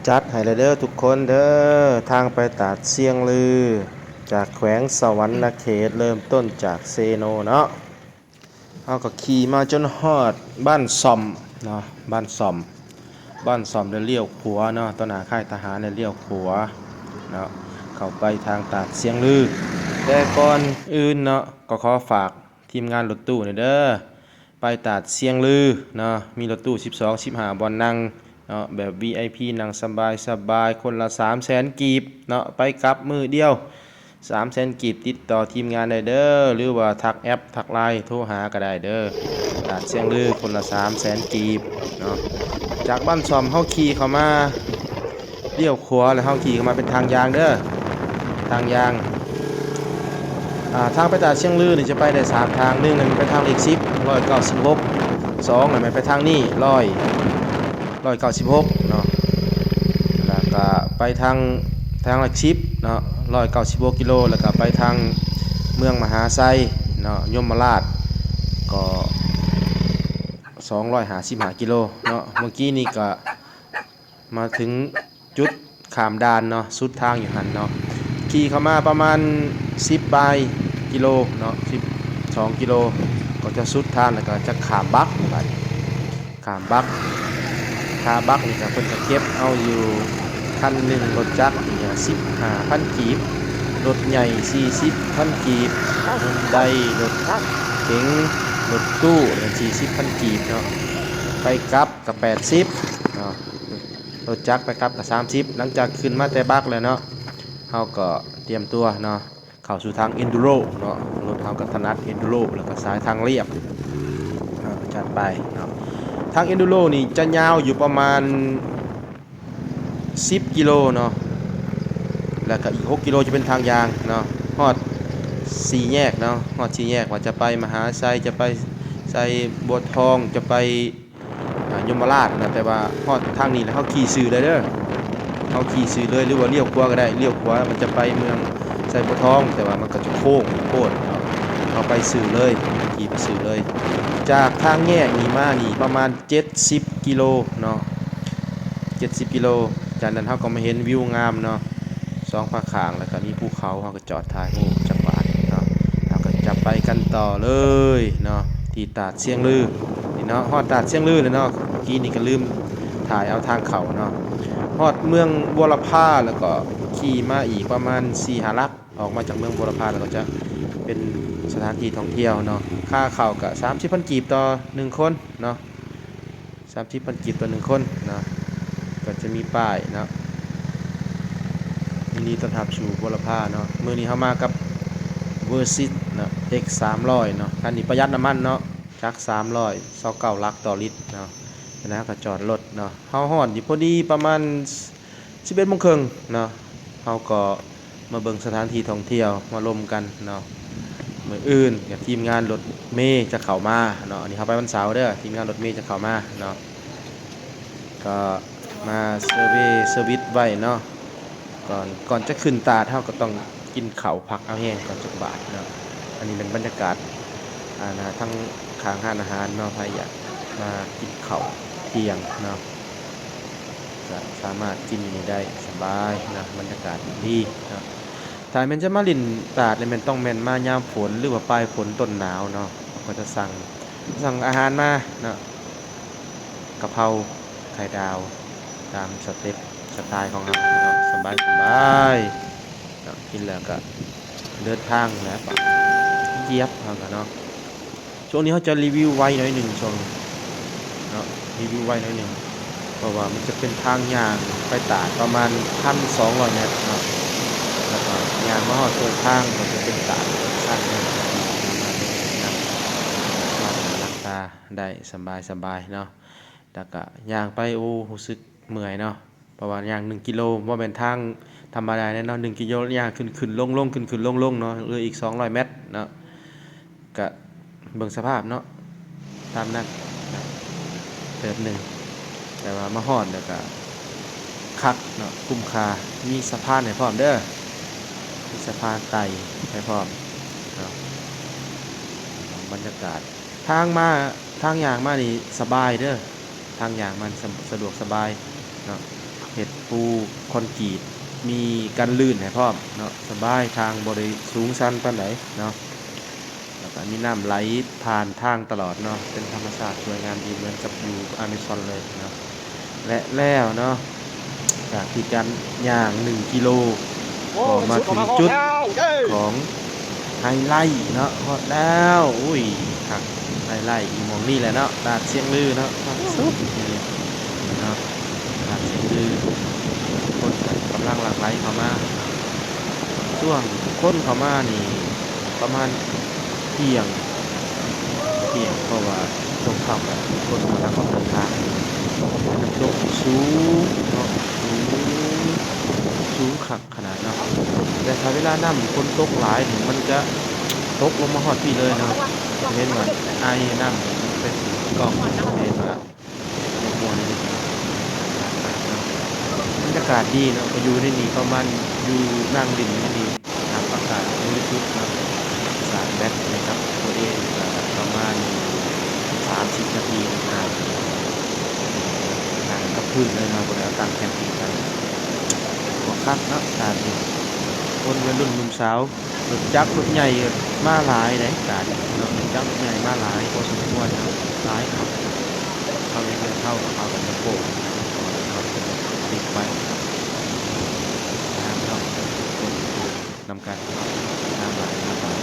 ຈັດໃຫ້ແລ້ວເດີທຸກຄົນເດີ ທາງໄປຕາດຊຽງລື ຈາກແຂວງສະຫວັນນະເຂດ ເລີ່ມຕົ້ນຈາກເຊໂນເນາະ. ເຮົາກໍຂີ່ມາຈົນຮອດບ້ານຊ່ອມເນາະ ບ້ານຊ່ອມ ບ້ານຊ່ອມ ແລ້ວລ້ຽວຂວາເນາະ ຕໍ່ໜ້າຄ້າຍທະຫານ ແລ້ວລ້ຽວຂວາເນາະ ເຂົ້າໄປທາງຕາດຊຽງລື. ແຕ່ກ່ອນອື່ນເນາະ ກໍຂໍຝາກທີມງານລົດຕູ້ນີ້ເດີ ໄປຕາດຊຽງລືເນາະ ມີລົດຕູ້ສິບສອງ ສິບຫ້າບ່ອນນັ່ງເນາະ ແບບ ວີໄອພີ ນັ່ງສະບາຍໆ ຄົນລະສາມແສນກີບເນາະ ໄປກັບມື້ດຽວ ສາມແສນກີບ ຕິດຕໍ່ທີມງານໄດ້ເດີ ຫຼືວ່າທັກແອັບ ທັກໄລນ໌ ໂທຫາກໍໄດ້ເດີ ຕາດຊຽງລື ຄົນລະສາມແສນກີບເນາະ. ຈາກບ້ານຊ່ອມເຮົາຂີ່ເຂົ້າມາ ລ້ຽວຂວາ ແລ້ວເຮົາຂີ່ເຂົ້າມາເປັນທາງຢາງເດີ ທາງຢາງ ອ່າ ທາງໄປຕາດຊຽງລືນີ້ຈະໄປໄດ້ສາມທາງ ໜຶ່ງແມ່ນໄປທາງເລກສິບ ຮ້ອຍເກົ້າສິບຫົກ ສອງແມ່ນໄປທາງນີ້ ຮ້ອຍ ຮ້ອຍເກົ້າສິບຫົກເນາະ ແລ້ວກະໄປທາງ ທາງຫຼັກສິບເນາະ ຮ້ອຍເກົ້າສິບຫົກກິໂລ ແລ້ວກະໄປທາງເມືອງມະຫາໄຊເນາະ ຍົມມະລາດ ກໍສອງຮ້ອຍຫ້າສິບຫ້າກິໂລເນາະ. ເມື່ອກີ້ນີ້ກະມາເຖິງຈຸດຂ້າມດ່ານເນາະ ສຸດທາງຢູ່ຫັ້ນເນາະ ຂີ່ເຂົ້າມາປະມານສິບປາຍກິໂລເນາະ ສິບສອງກິໂລ ກໍຈະສຸດທາງ ແລ້ວກໍຈະຂ້າມບັກບາດນີ້ ຂ້າມບັກ ຄ່າບັກນີ້ກໍເພິ່ນກໍເກັບເອົາຢູ່ ຄັນໜຶ່ງລົດຈັກນີ້ສິບຫ້າພັນກີບ ລົດໃຫຍ່ສີ່ສິບພັນກີບ ຮຸນໄດ ລົດເກັງ ລົດຕູ້ສີ່ສິບພັນກີບເນາະ ໄປກັບກໍແປດສິບເນາະ ລົດຈັກໄປກັບກໍສາມສິບ. ຫຼັງຈາກຂຶ້ນມາແຕ່ບັກແລ້ວເນາະ ເຮົາກໍຕຽມຕົວເນາະ ເຂົ້າສູ່ທາງເອັນດູໂຣເນາະ ລົດເຮົາກໍຖະໜັດເອັນດູໂຣ ແລ້ວກໍສາຍທາງລຽບເນາະ ຈັດໄປເນາະ. ທາງເອັນດູໂຣນີ້ຈະຍາວຢູ່ປະມານສິບກິໂລເນາະ ແລ້ວກໍອີກຫົກກິໂລຈະເປັນທາງຢາງເນາະ ຮອດສີ່ແຍກເນາະ ຮອດສີ່ແຍກ ວ່າຈະໄປມະຫາໄຊ ຈະໄປໄຊບົວທອງ ຈະໄປ ອ່າ ຍົມມະລາດນະ ແຕ່ວ່າຮອດທາງນີ້ແລ້ວເຮົາຂີ່ຊື່ເລີຍເດີ ເຮົາຂີ່ຊື່ເລີຍ ຫຼືວ່າລ້ຽວຂວາກໍໄດ້ ລ້ຽວຂວາມັນຈະໄປເມືອງໄຊບົວທອງ ແຕ່ວ່າມັນກໍຈະໂຄ້ງໂພດເນາະ ເຮົາໄປຊື່ເລີຍ ຂີ່ໄປຊື່ເລີຍ. ຈາກທາງແຍກນີ້ມານີ້ປະມານເຈັດສິບກິໂລເນາະ ເຈັດສິບກິໂລ ຈາກນັ້ນເຮົາກໍມາເຫັນວິວງາມເນາະ ສອງພາກຂ້າງ ແລ້ວກໍມີພູເຂົາ ເຮົາກໍຈອດຖ່າຍຮູບຈັກບາດເນາະ ເຮົາກໍຈະໄປກັນຕໍ່ເລີຍເນາະ ທີ່ຕາດຊຽງລືນີ້ເນາະ. ຮອດຕາດຊຽງລືແລ້ວເນາະ ກີ້ນີ້ກໍລືມຖ່າຍເອົາທາງເຂົ້າເນາະ ຮອດເມືອງບົວລະພາ ແລ້ວກໍຂີ່ມາອີກປະມານສີ່ຫ້າຫຼັກ ອອກມາຈາກເມືອງບົວລະພາ ແລ້ວກໍຈະເປັນສະຖານທີ່ທ່ອງທ່ຽວເນາະ. ຄ່າເຂົ້າກໍສາມສິບພັນກີບຕໍ່ໜຶ່ງຄົນເນາະ ສາມສິບພັນກີບຕໍ່ໜຶ່ງຄົນເນາະ ກໍຈະມີປ້າຍເນາະ ຍິນດີຕ້ອນຮັບສູ່ບົວລະພາເນາະ. ມື້ນີ້ເຮົາມາກັບເວີຊິດເນາະ ເອັກສາມຮ້ອຍເນາະ ຄັນນີ້ປະຢັດນ້ຳມັນເນາະ ຈັກສາມຮ້ອຍຊາວເກົ້າຫຼັກຕໍ່ລິດເນາະ. ຈາກນັ້ນເຮົາກໍຈອດລົດເນາະ ເຮົາຮອດຢູ່ພໍດີປະມານສິບເອັດໂມງເຄິ່ງເນາະ ເຮົາກໍ ມາເບິ່ງສະຖານທີ່ທ່ອງທ່ຽວ ມາລົມກັນເນາະ. ມື້ອື່ນກໍທີມງານລົດເມຈະເຂົ້າມາເນາະ ອັນນີ້ເຮົາໄປວັນເສົາເດີ ທີມງານລົດເມຈະເຂົ້າມາເນາະ ກໍມາເຊີເວເຊີວິດໄວ້ເນາະ. ກ່ອນ ກ່ອນຈະຂຶ້ນຕາດ ເຮົາກໍຕ້ອງກິນເຂົ້າພັກເອົາແຮງກ່ອນຈັກບາດເນາະ. ອັນນີ້ແມ່ນບັນຍາກາດ ອ່າ ນະ ທາງຂ້າງຮ້ານອາຫານເນາະ ໃຜຢາກມາກິນເຂົ້າທ່ຽງເນາະ ກໍສາມາດກິນຢູ່ນີ້ໄດ້ສະບາຍເນາະ ບັນຍາກາດດີເນາະ. ຖ້າແມ່ນຈະມາຫຼິ້ນຕາດນີ້ແມ່ນຕ້ອງແມ່ນມາຍາມຝົນ ຫຼືວ່າປາຍຝົນຕົ້ນໜາວເນາະ ເຮົາກໍຈະສັ່ງ ສັ່ງອາຫານມາເນາະ ກະເພົາໄຂ່ດາວ ຕາມສະເຕັບສະໄຕຂອງເຮົາເນາະ ສະບາຍໆເນາະ. ກິນແລ້ວກະເດີນທາງແລ້ວ ຢຽບເຮົາກະເນາະ. ຊ່ວງນີ້ເຮົາຈະຣີວິວໄວໜ້ອຍໜຶ່ງ ຊ່ວງນີ້ເນາະ ຣີວິວໄວໜ້ອຍໜຶ່ງ ເພາະວ່າມັນຈະເປັນທາງຍ່າງໄປຕາດປະມານພັນສອງຮ້ອຍແມັດເນາະ ແລ້ວກໍຍ່າງມາຮອດເຄິ່ງທາງກໍຈະເປັນຕາດຊັນເນາະ ສາມາດເບິ່ງເຫັນນຳ ມາຫຼັບຕາໄດ້ສະບາຍໆເນາະ. ແລ້ວກະຍ່າງໄປ ໂອ້ ຮູ້ສຶກເມື່ອຍເນາະ ເພາະວ່າຍ່າງໜຶ່ງກິໂລ ບໍ່ແມ່ນທາງທຳມະດາເດ້ເນາະ ໜຶ່ງກິໂລຍ່າງຂຶ້ນໆລົງໆ ຂຶ້ນໆລົງໆເນາະ ເຫຼືອອີກສອງຮ້ອຍແມັດເນາະ. ກະເບິ່ງສະພາບເນາະ ຕາມນັ້ນເນາະ ເຕີບໜຶ່ງ ແຕ່ວ່າມາຮອດແລ້ວກະຄັກເນາະ ຄຸ້ມຄ່າ ມີສະພານໃຫ້ພ້ອມເດີ ມີສະພານໄຕ່ໃຫ້ພ້ອມເນາະ. ບັນຍາກາດທາງມາ ທາງຍ່າງມານີ້ສະບາຍເດີ ທາງຍ່າງມານີ້ສະ ສະດວກສະບາຍເນາະ. ເຮັດປູຄອນກຣີດ ມີກັນລື່ນໃຫ້ພ້ອມເນາະ ສະບາຍ ທາງບໍ່ໄດ້ສູງຊັນປານໃດເນາະ ແລ້ວກະມີນ້ຳໄຫຼຜ່ານທາງຕະຫຼອດເນາະ ເປັນທຳມະຊາດສວຍງາມດີເໝືອນກັບຢູ່ອາເມຊອນເລີຍເນາະ ແລະແລ້ວເນາະ ຈາກທີ່ການຍ່າງໜຶ່ງກິໂລ ກໍມາເຖິງຈຸດຂອງໄຮໄລເນາະ ຮອດແລ້ວ ໂອ້ຍ ຄັກ ໄຮໄລຢູ່ໝ່ອງນີ້ແຫຼະເນາະ ຕາດຊຽງລືເນາະ ຄັກສຸດເນາະ ຕາດຊຽງລື ຄົນກະກຳລັງຫຼັ່ງໄຫຼເຂົ້າມາ ຊ່ວງຄົນເຂົ້າມານີ້ປະມານທ່ຽງ ທ່ຽງ ເພາະວ່າຊ່ວງຄ່ຳແລ້ວ ຄົນກຳລັງອອກເດີນທາງ ນ້ຳຕົກນີ້ສູງເນາະ ສູງ ສູງຄັກ ຂະໜາດເນາະ ແຕ່ຖ້າເວລານ້ຳຝົນຕົກຫຼາຍນີ້ ມັນຈະຕົກລົງມາຮອດພີ້ເລີຍເນາະ ຈະເຫັນວ່າໄອນ້ຳນີ້ມັນເປັນກ້ອງ ຈະເຫັນວ່າບໍ່ມ່ວນເລີຍເນາະ ບັນຍາກາດດີເນາະ ກໍຢູ່ໃນນີ້ປະມານ ຢູ່ນັ່ງຫຼິ້ນຢູ່ໃນນີ້ ຮັບອາກາດບໍລິສຸດເນາະ ຊາດແບັດໃຫ້ກັບຕົວເອງ ກໍປະມານສາມສິບນາທີ ອ່າ ຫາກັບພື້ນເລີຍເນາະ ບໍ່ໄດ້ເອົາຕັ້ງແຄມປິງກັນ ກໍຄັກເນາະ ຕາດນີ້ ຄົນໄວລຸ້ນໜຸ່ມສາວ ລົດຈັກລົດໃຫຍ່ມາຫຼາຍເດ້ ຕາດນີ້ເນາະ ລົດຈັກລົດໃຫຍ່ມາຫຼາຍພໍສົມຄວນເນາະ ຫຼາຍຄັກ ເຂົາເຮັດເຮືອນເຊົາ ເຂົາກໍບໍ່ໂກ້ ເຂົາເປັນຕິດໄວ້ ງາມເນາະ ຄົນ ນຳກັນເນາະ ງາມຫຼາຍ ງາມຫຼາຍ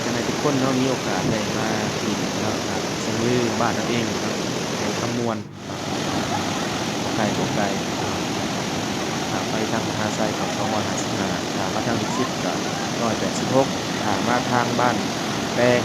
ຢາກໃຫ້ທຸກຄົນເນາະ ມີໂອກາດໄດ້ມາຫຼິ້ນເນາະ ຕາດຊຽງລື ບ້ານເຮົາເອງເນາະ ແຂວງຄຳມ່ວນ ບໍ່ໄກ ບໍ່ໄກ ຖ້າໄປທາງມະຫາໄຊກໍສອງຮ້ອຍຫ້າສິບຫ້າ ຖ້າມາທາງດຸສິດກໍຮ້ອຍແປດສິບຫົກ ຖ້າມາທາງບ້ານແປງ